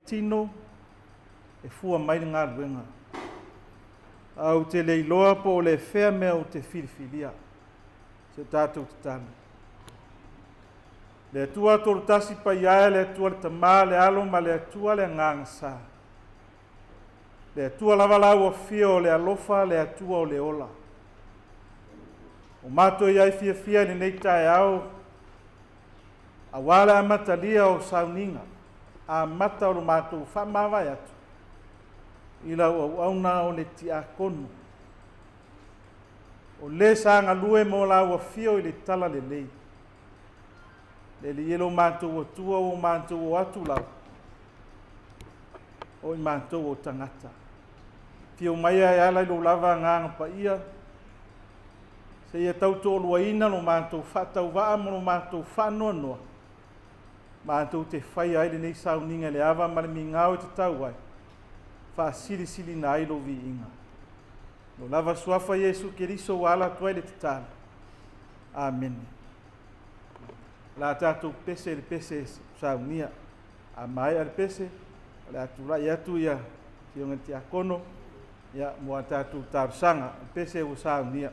Tino e fua mai le galuega. Ae ou te le iloa po o le fea mea ou te filifilia. Si o tatou tatalo. Le Atua Tolutasi Paia e le Atua le Tama, le Alo ma le Atua le Agaga Sa. Le Atua lava la ua fia o le alofa, le Atua o le ola. O matou iai fiafia i lenei taeao, aua le amatalia o sauniga, amata o lo matou faamavae atu i lau auauna o le tiakono. O le sa galue mo lau afio i le talalelei. Le Alii e lo matou Atua ua matou o atu lava, o i matou o tagata. Afio maia e ala i lou lava Agaga Paia, seia tautoaluaina lo matou faatauvaa ma lo matou faanoanoa, matou te faia ai lenei sauniga i le ava ma le migao e tatau ai, faasilisiliina ai lou viiga. Lou lava Suafa Iesu Keriso ua ala atu ai le tatalo. Amene. O le a tatou pese i le pese saunia. A maea le pese, o le a tulai atu ia Afioga i le Tiakono ia, mo a tatou talosaga. O le pese ua saunia.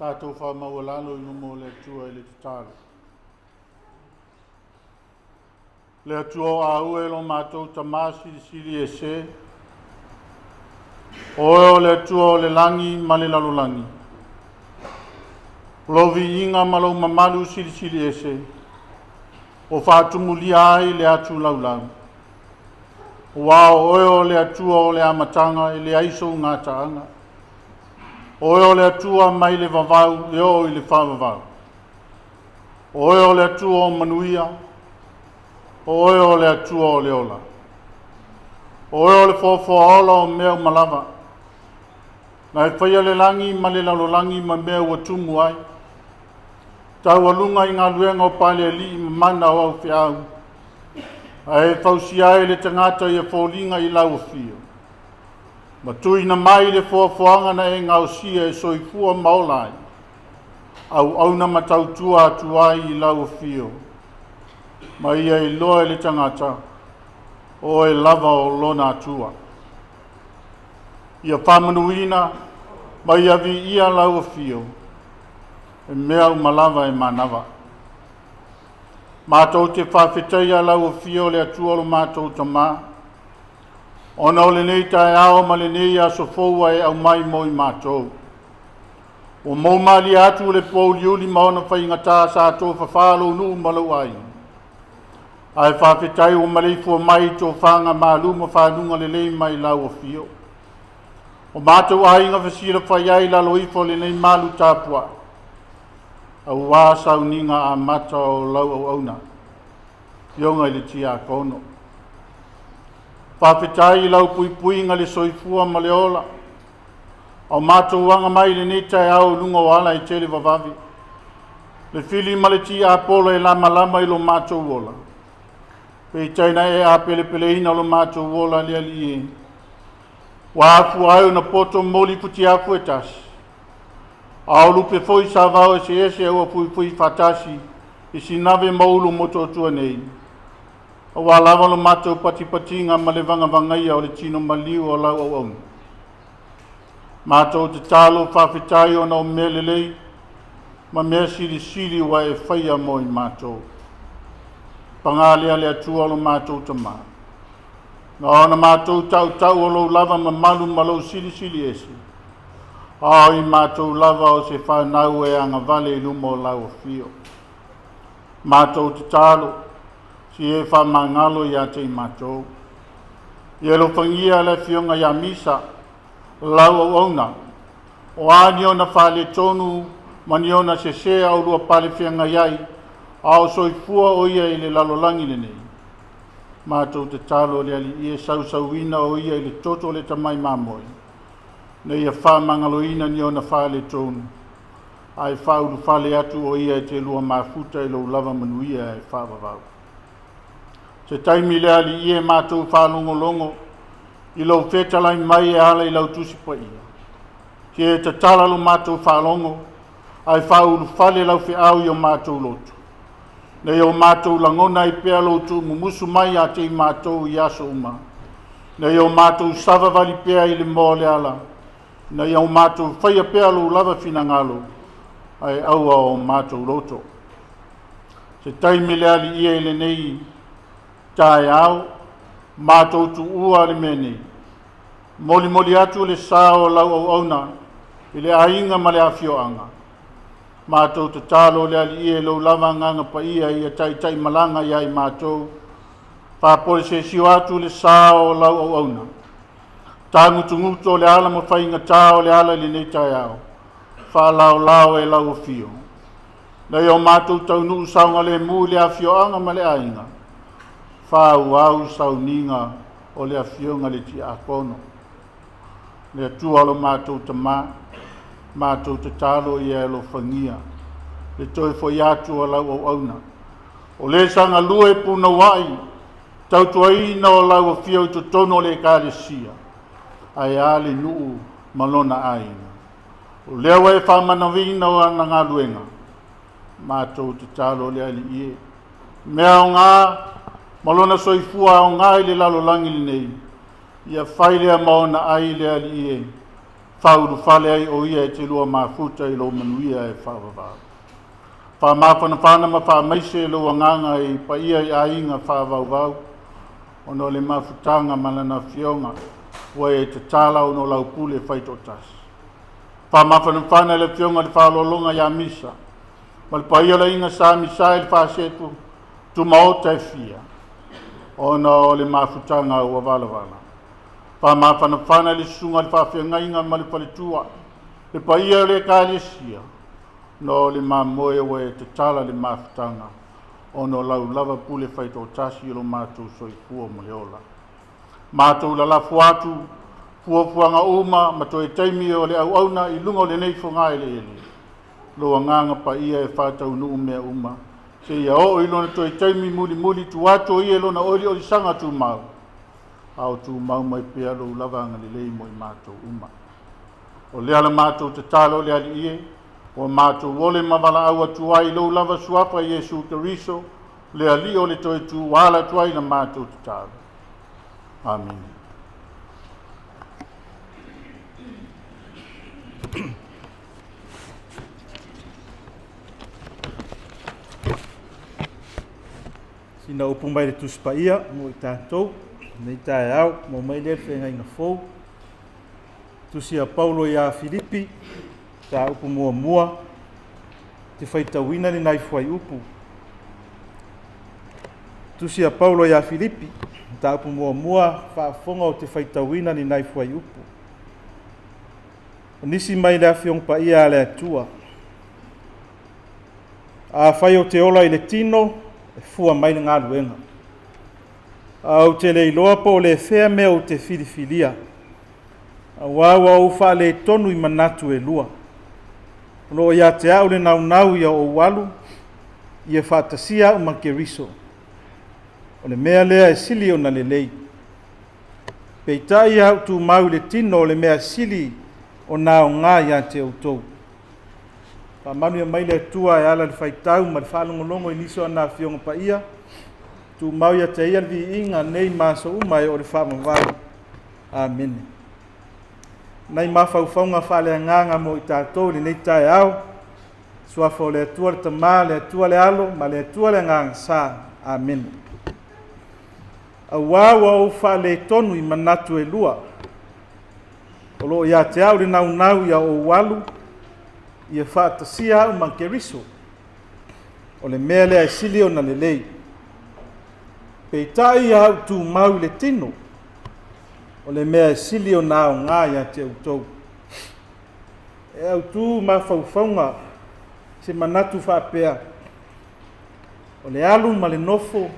Tatou faamaualalo i luma o le Atua i le tatalo. Le Atua o aue lo matou Tamā silisili ese, o Oe o le Atua o le lagi ma le lalolagi, lou viiga ma lou mamalu silisili ese, ua faatumulia ai le atu laulau. Aua o Oe o le Atua o le amataga e leai sou gataaga. O Oe o le Atua mai le vavau e oo i le faavavau. O Oe o le Atua o manuia, o Oe o le Atua o le ola. O Oe o le foafoaola o mea uma lava. Na e faia le lagi ma le lalolagi ma mea ua tumu ai. Taualuga i galuega o palealii ma mana o au feau, ae fausia ai le tagata ia foliga i lau afio. Ma tuuina mai le foafoaga na e gaosia e soifua ma ola ai, auauna ma tautua atu ai i lau afio, ma ia iloa e le tagata, o oe lava o lona Atua. Ia faamanuina ma ia viia lau afio, e mea uma lava e manava. Matou te faafetaia lau afio le Atua lo matou Tamā, ona o lenei taeao ma lenei aso fou ua e aumai mo i matou. Ua moumalie atu le pouliuli ma ona faigata sa tofafā lou nuu ma lou aiga. Ae faafetai ua maleifua mai i tofaga malu ma faguga lelei mai lau afio. O matou aiga fesilafai ai i lalo ifo o lenei malu tapuai, aua sauniga amata o lau auauna, Afioga i le Tiakono. Faafetai i lau puipuiga le soifua ma le ola, a o matou aga mai i lenei taeao i luga o ala e tele vavave, le fili ma le tiapolo e lamalama i lo matou ola, peitai na e apelepeleina lo matou ola le Alii e, ua afua ai ona poto moli futiafu e tasi, a o lupe foi savao eseese ua fuifui faatasi i sinave ma ulu motootua nei, aua lava lo matou patipatiga ma le vagavagaia o le tino maliu o lau auauna. Matou tatalo faafetai ona o mea lelei ma mea silisili ua e faia mo i matou. Paga lea le Atua o lo matou Tamā, na ona matou tautau o lou lava mamalu ma lou silisili ese, a o i matou lava o se fanau e agavale i luma o lau afio. Matou tatalo, si e faamagalo ia te i matou. Ia alofagia le afioga ia Misa, lau auauna, o a ni ona faaletonu ma ni ona sese a ulua pale feagai ai, a o soifua o ia i le lalolagi lenei. Matou tatalo le Alii e sausauina o ia i le toto o le tamai mamoe, na ia faamagaloina ni ona faaletonu, ae faaulufale atu o ia e te lua mafuta i lou lava manuia e faavavau. Se taimi le Alii e matou faalogologo i lou fetalai mai e ala i lau Tusi Paia. Te tatala lo matou faalogo, ae faaulufale lau feau i o matou loto. Na ia o matou lagona ai pea lou tuumumusu mai ia te i matou i aso uma. Na ia o matou savavali pea i le moa o le ala. Na ia o matou faia pea lou lava finagalo, ae aua o matou loto. Se taimi le Alii e i lenei taeao, matou tuua le mea nei. Molimoli atu le sa o lau auauna i le aiga ma le afioaga. Matou tatalo le Alii e lou lava agaga paia ia taitai malaga ia i matou. Faapolisesio atu le sa o lau auauna. Tagutugutu o le ala ma faigata o le ala i lenei taeao. Faalaolao e lau afio. Na ia o matou taunuu saogalemu i le afioaga ma le aiga. Faaauau sauniga o le afioga i le Tiakono. Le Atua o lo matou Tamā, matou tatalo ia e alofagia le toe foi atu o lau auauna. O le sa galue punouai tautuaina o lau afio i totonu o le Ekalesia, ae a le nuu ma lona aiga. O lea ua e faamanaviina o ana galuega, matou tatalo le Alii e. Mea aoga ma lona soifua aoga i le lalolagi lenei, ia fai lea ma ona ai le Alii e. Faaulufale ai o ia e te lua mafuta i lou manuia e faavavau. Faamafanafana ma faamaise lou agaga i paia i aiga faavauvau, ona o le mafutaga ma lana afioga, ua e tatala ona o lau pule faitoatasi. Faamafanafana i le afioga i le faaaloaloga ia Misa, ma le paia o le aiga sa Misa i le fasetu tumaota e fia, ona o le mafutaga ua valavala. Faamafanafana i le susuga i le faafeagaiga ma le faletua, le paia o le ekalesia, ona o le mamoe ua e tatala le mafutaga, ona o lau lava pule faitoatasi i lo matou soifua ma le ola. Matou lalafo atu fuafuaga uma ma toe taimi o le auauna i luga o lenei fogaeleele, lou agaga paia e faataunuu mea uma, seia oo i lona toe taimi mulimuli tuu atu o ia i lona oliolisaga tumau, a o tumau mai pea lou lava agalelei mo i matou uma. O lea la matou tatalo le Alii e, ua matou ole ma valaau atu ai i lou lava suafa Iesu Keriso, le Alii o le toe tu ua ala atu ai la matou tatalo. Amene. Sina upu mai le Tusi Paia mo i tatou, nei taeao, mo mai lea le feagaiga fou. Tusi a Paulo ia Filipi, mataupu muamua, te faitauina ni nai fuaiupu. Tusi a Paulo ia Filipi, mataupu muamua, faafofoga o te faitauina ni nai fuaiupu. O nisi mai le Afioga Paia a le Atua. Afai ou te ola i le tino, e fua mai le galuega. A ou te le iloa po o le fea mea ou te filifilia, auā ua ou faaletonu i manatu e lua. O lo o ia te au le naunau ia ou alu, ia faatasia au ma Keriso. O le mea lea e sili ona lelei. Peitai a ou tumau i le tino o le mea sili ona aoga ia te outou. Faamanuia mai le Atua e ala i le faitau ma le faalogologo i nisi o ana Afioga Paia. Tumau ia te Ia le viiga nei ma aso uma e oo i le faavavau. Amene. Nai mafaufauga faaleagaga mo i tatou i lenei taeao. Suafa o le Atua le Tama, le Atua le Alo ma le Atua le Agaga Sa. Amene. Auā ua ou faaletonu i manatu e lua. O lo o ia te au le naunau ia ou alu, ia faatasia au ma Keriso. O le mea lea e sili ona lelei. Peitai ia au tumau i le tino, o le mea e sili ona aoga ia te outou. E autu mafaufauga se manatu faapea, o le alu ma le nofo,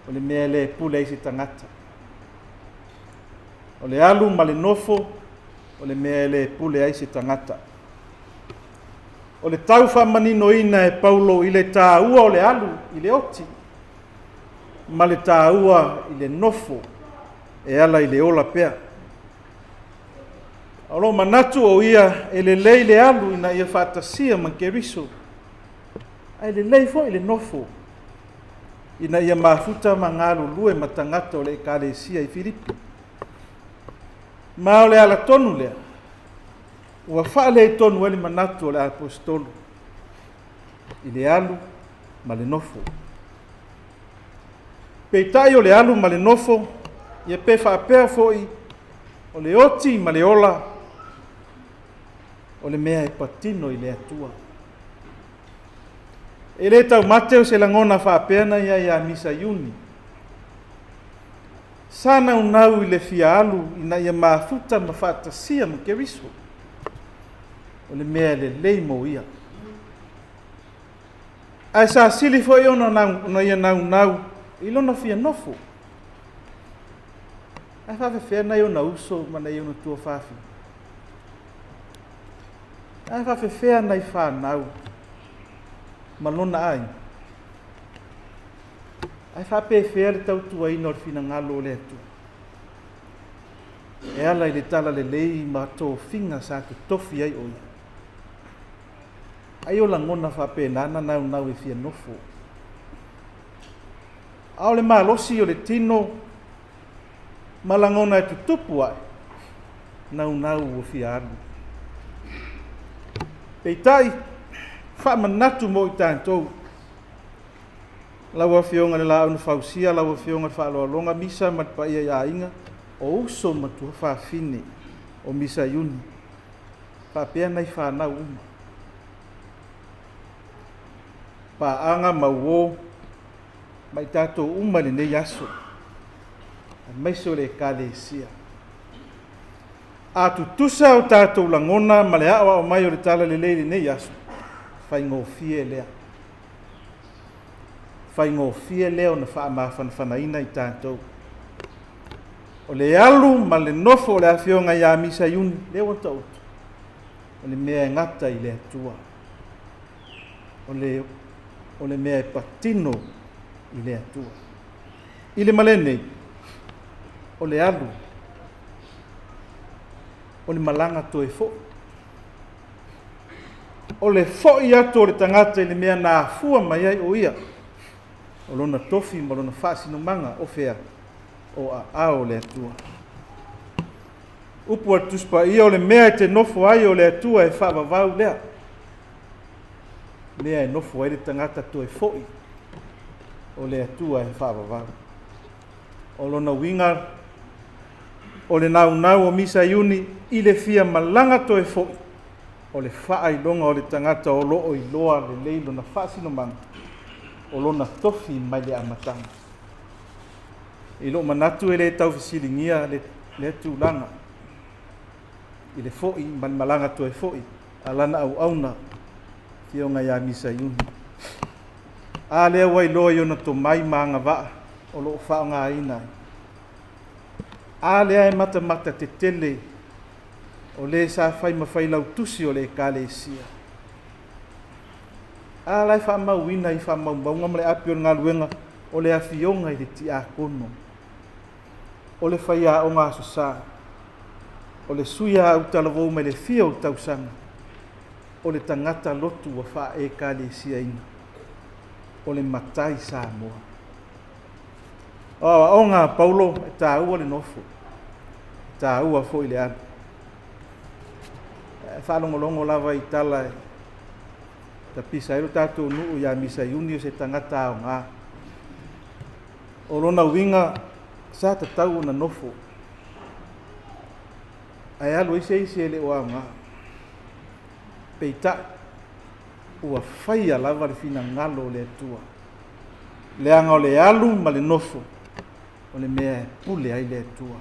o le mea lea e pule ai se tagata. O le alu ma le nofo, o le mea e le pule ai se tagata. O le tau faamaninoina e Paulo i le taua o le alu i le oti ma le taua i le nofo e ala i le ola pea. O lo o manatu o ia e lelei le alu ina ia faatasia ma Keriso, ae lelei foi le nofo ina ia mafuta ma galulue ma tagata o le ekalesia i Filipi. Ma o le ala tonu lea ua faaletonu ai le manatu o le aposetolo i le alu ma le nofo. Peitai o le alu ma le nofo, ia pe faapea foi o le oti ma le ola, o le mea e patino i le Atua. E le taumate o se lagona faapea na i ai ia Misa Iuni. Sa naunau i le fia alu ina ia mafuta ma faatasia ma Keriso. O le mea lelei mo ia. Ae sa sili foi ona, ona ia naunau i lona fia nofo. Ae faafefea nai ona uso ma nai ona tuafafine? Ae faafefea nai fanau ma lona aiga? Ae faapefea le tautuaina o le finagalo o le Atua? E ala i le talalelei ma tofiga sa totofi ai o ia. Ai o lagona faapena na naunau e fia nofo. A o le malosi o le tino ma lagona e tutupu ae, naunau ua fia alu. Peitai, faamanatu mo i tatou, lau Afioga i le Laau na Fausia, lau Afioga i le Faaaloaloga Misa ma le paia i aiga, o uso ma tuafafine o Misa Iuni, faapea nai fanau uma. Paaga ma uo ma i tatou uma i lenei aso, aemaise o le Ekalesia. A tutusa o tatou lagona ma le aoao mai o le Talalelei i lenei aso, faigofie lea. Faigofie lea ona faamafanafanaina i tatou. O le alu ma le nofo o le afioga ia Misa Iuni, lea ua taoto, o le mea e gata i le Atua. O le mea e patino i le Atua. I le ma lenei, o le alu, o le malaga toe foi. O le foi atu o le tagata i le mea na afua mai ai o ia, o lona tofi ma lona faasinomaga o fea, o aao o le Atua. Upu a le Tusi Paia, o le mea e te nofo ai o le Atua e faavavau lea. Mea e nofo ai le tagata toe foi, o le Atua e faavavau. O lona uiga, o le naunau o Misa Iuni i le fia malaga toe foi, o le faailoga o le tagata o lo o iloa lelei lona faasinomaga, o lona tofi mai le amataga. I lou manatu e le taufesiligia lea tulaga i le foi ma le malaga toe foi a lana auauna, Afioga ia Misa Iuni. A lea ua iloa i ona tomai ma agavaa o lo o faaaogaina ai. A lea e matamata tetele o le sa fai ma failautusi o le Ekalesia. A la e faamauina i faamaumauga ma le api o le galuega o le afioga i le tiakono, o le faiaoga Aso Sa, o le sui autalavou mai le fia o tausaga, o le tagata lotu ua faaekalesiaina, o le matai Samoa. O aoaoga a Paulo, e taua le nofo, e taua foi le alu. E faalogologo lava i tala e tapisa ai lo tatou nuu ia Misa Iuni o se tagata aoga. O lona uiga, sa tatau ona nofo, ae alu ai se isi e le o aoga. Peitai, ua faia lava le finagalo o le Atua, leaga o le alu ma le nofo, o le mea e pule ai le Atua.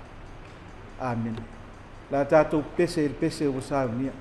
Amene. La tatou pese i le pese ua saunia.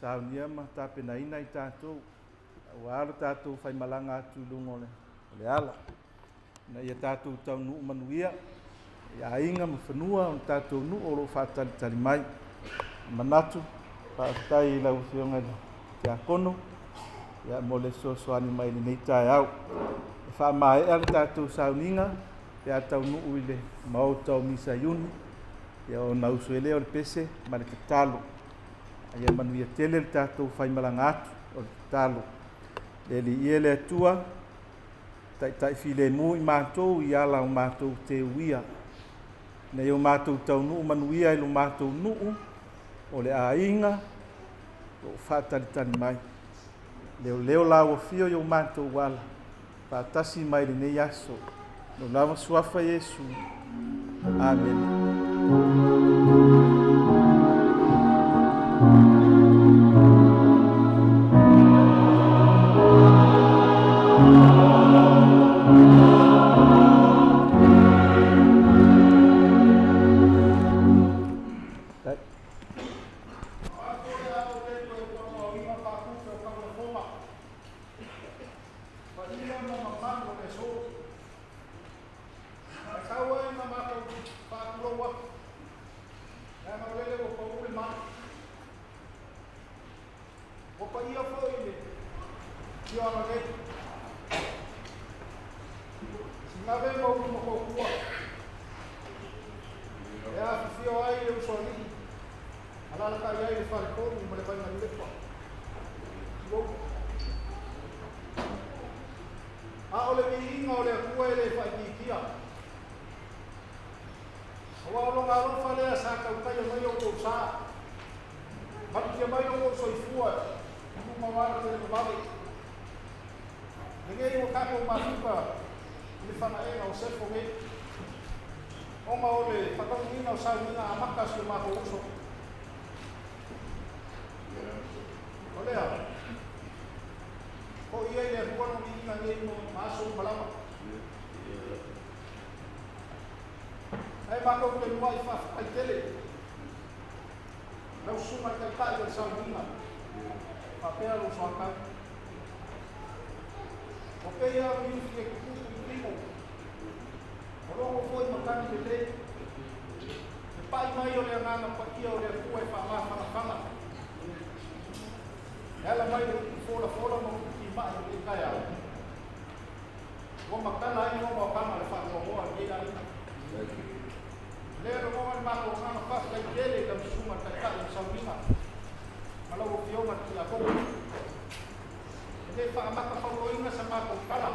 Saunia ma tapenaina i tatou aua lo tatou faimalaga atu i luga o le ala. Ina ia tatou taunuu manuia i aiga ma fanua o le tatou nuu o lo o faatalitali mai. Manatu, faafetai i lau Afioga i le Tiakono ia, mo le fesoasoani mai i lenei taeao. E faamaea le tatou sauniga pe a taunuu i le maota o Misa Iuni, ia ona usu ai lea o le pese ma le tatalo. Ia manuia tele le tatou faimalaga atu o le tatalo. Le Alii e le Atua, taitai filemu i matou i ala o matou teuia. Ina ia o matou taunuu manuia i lo matou nuu, o le aiga, o lo o faatalitali mai. Leo leo la ua fio i o matou ala, faatasi mai lenei aso. Lou lava suafa Iesu. Amene. Paia ma mamalu o le aso. E tau ai ma matou faatulou atu, leaga o lele ua pau le malu. Ua paia foi le afioaga nei. Sinave ma ulu matuatua e afifio ai le usoalii, alalatai ai le faletolu ma le Vainalilepa. Tulou. A o le viiga o le Atua e le faaitiitia. Aua o lona alofa lea sa tautaia mai outou sa, malutia mai lo outou soifua i luga o ala televavave. Lenei ua tatou mafuta i le fanaega o Sefo nei, ona o le faataunuuina o sauniga amata a si o matou uso. O lea, fo'i ai le Atua lona viiga nei ma aso uma lava. Ae matou te lua'i faafetai tele lau susuga i le Taitai o le sauniga faapea lou soatau. Ua pei lava o ni ufi e tutupu i tino, o logo foi matagi lelei, le pa'i mai o le agaga paia o le Atua e faamafanafana. E ala mai le upu folafola ma upu timai o lenei taeao, ua matala ai noanoakana le faanoanoa a lenei aiga. O lea e logona le matou agaga faafetai tele i lau susuga i le Taitai o le Sauniga ma lau Afioga i le Tiakono. E le faamata fauloina sa matou tala,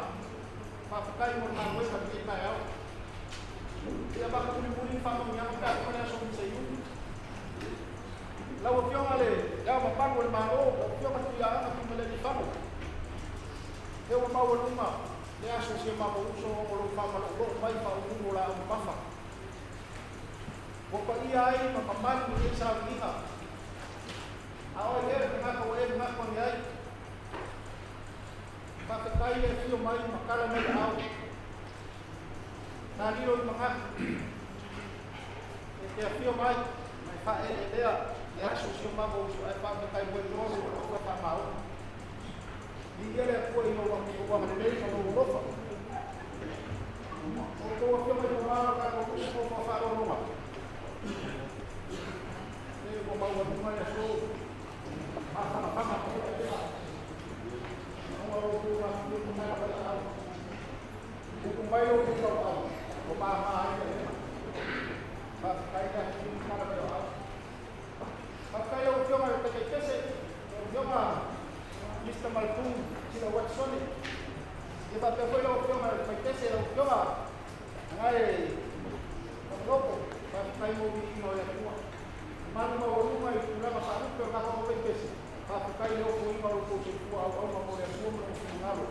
faafetai mo le galuega i lenei taeao. Ia avatu mulimuli le faamanuiaga pe a uma le aso Misa Iuni. Lau Afioga le Ao Mamalu o le Malo, lau Afioga Tuiaana Tuimalealiifano, lea ua maualuga le aso i si o matou uso ona o lou faamalooloo mai faauluulu o laau mamafa. Ua paia ai ma mamalu lenei sauniga. A o ai ea le tagata ua e manatu ane ai? Faafetai le afio mai ma tala mai aao. Na lilo i manatu e te afio mai ma e faaeleelea le aso o si o matou uso ae faafetai mo iloa lou Atua faamaoni. Viia le Atua i lou agalelei ma lou alofa. O outou afioga i tama o tatou nuu ma outou faaaloaloga. E ua maualuga le aso mafanafana ma le'ale'a ona o outou afifio ma tala mai aao. Tupu mai lo outou tauau ua mama ai le alema. Faafetai le afifio ma tala mai aao. Faafetai lau Afioga i le Taitaipese, lau Afioga Mr. Malcolm Sila Watisone. Ia faapea foi lau Afioga i le Faitese, lau Afioga Agae Fa'aloko. Faafetai mo viiga o le Atua. Mamalu maualuga i tulaga faalupe o tatou Faitese. Faafetai le ofoina o lo outou soifua auauna mo le Atua ma lona finagalo.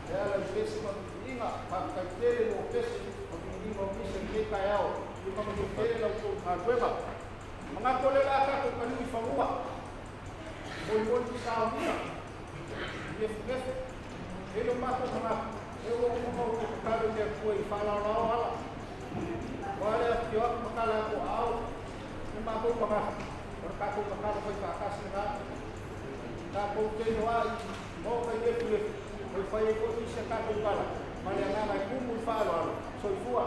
E ala i pese ma viiga, faafetai tele mo pese ma viiga o nisi o lenei taeao. Ia manuia tele la outou galuega. Manatu o lea o le a tatou taliu i fanua. Molimoli saonia, nefunefu. E le o matou manatu, e ua uma ona outou tatalo i le Atua i faalaolao ala. Aua le afifio atu ma tala atu o aao, le matou manatu, o le tatou tatalo fai faatasi lena. Tatou te iloa ai maota i lefulefu o le fai ai foi isi a tatou tala ma le agaga e tumu i le faaaloalo. Soifua.